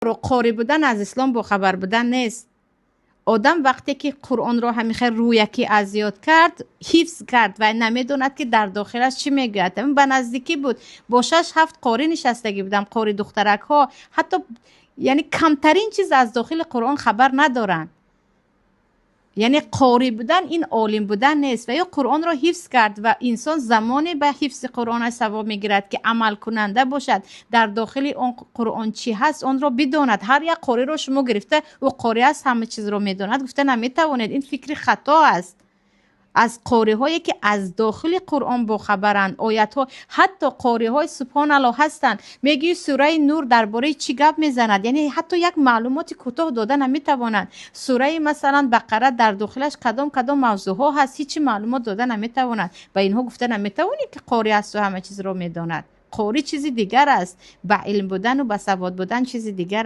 Бародаро, қорӣ будан аз ислом бохабар будан нест. Одам вақте ки Қуръонро ҳамихел рӯякӣ аз ёд кард, ҳифз кард ва намедонад, ки дар дохилаш чӣ мегӯяд. Ба наздикӣ буд, бо шаш ҳафт қорӣ нишастагӣ будам, қори духтаракҳо, ҳатто яъне камтарин чиз аз дохили Қуръон хабар надоранд. Яъне қорӣ будан ин олим будан нест. Ва ё Қуръонро ҳифз кард ва инсон замоне ба ҳифзи Қуръонаш савоб мегирад, ки амалкунанда бошад, дар дохили он Қуръон чӣ ҳаст, онро бидонад. Ҳар як қориро шумо гирифта, ӯ қорӣ аст, ҳама чизро медонад, гуфта наметавонед. Ин фикри хато аст. Аз қориҳое ки аз дохили Қуръон бохабаранд, оятҳо, ҳатто қориҳои, субҳоналло, ҳастанд, мегӯи сураи Нур дар бораи чӣ гап мезанад, яъне ҳатто як маълумоти кӯтоҳ дода наметавонанд. Сураи, масалан, Бақара дар дохилаш кадом кадом мавзӯъҳо ҳаст, ҳечи маълумот дода наметавонанд. Ба инҳо гуфта наметавонед, ки қорӣ асту ҳама чизро медонад. Қорӣ чизи дигар аст, ба илм будану ба савод будан чизи дигар.